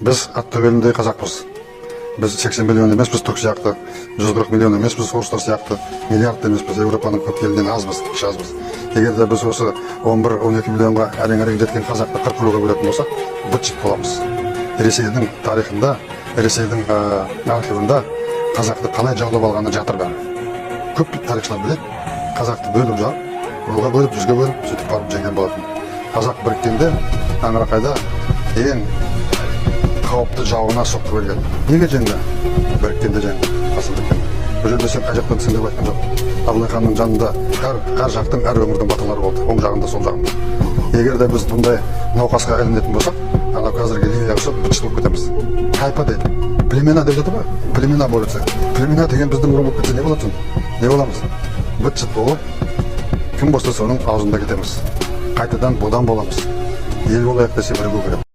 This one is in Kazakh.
Біз ат төбеліндей қазақпыз. Біз 80 миллион емеспіз түрік сияқты, 140 миллион емеспіз орыстар сияқты, миллиард емеспіз, Еуропаның көп елінен азбыз, кіші азбыз. Егер де біз осы 11-12 миллионға әрең әрең жеткен қазақты 40 руға бөлетін болсақ, быт шыт боламыз. Ресейдің тарихында, Ресейдің архивында қазақты қалай жаулап алғаны жатыр бәрі. Көп тарихшылар біледі, қазақты бөліп жарып, руға бөліп, жүзге бөліп, сөйтіп барып жеңген болатын. Қазақ біріккенде Аңырақайда ең қауіпті жауына соққы берген. Неге жеңді? Біріккенде жеңді, асыл біріккенде. Бұл жерде сен қай жақтансың деп айтқан жоқ. Абылай ханның жанында әр жақтың, әр өңірдің батырлары болды, оң жағында, сол жағында. Егер де біз бұндай науқасқа ілінетін болсақ, анау қазіргі Ливияға ұқсап быт шыт болып кетеміз. Тайпа дейді, племена деп жатыр ғой, племена борются. Племена деген біздің ру болып кетсе, не болады сонда? Не боламыз? Быт шыт болып, кім болса, соның аузында кетеміз, қайтадан бодан боламыз. Ел болайық десе, бірігу керек.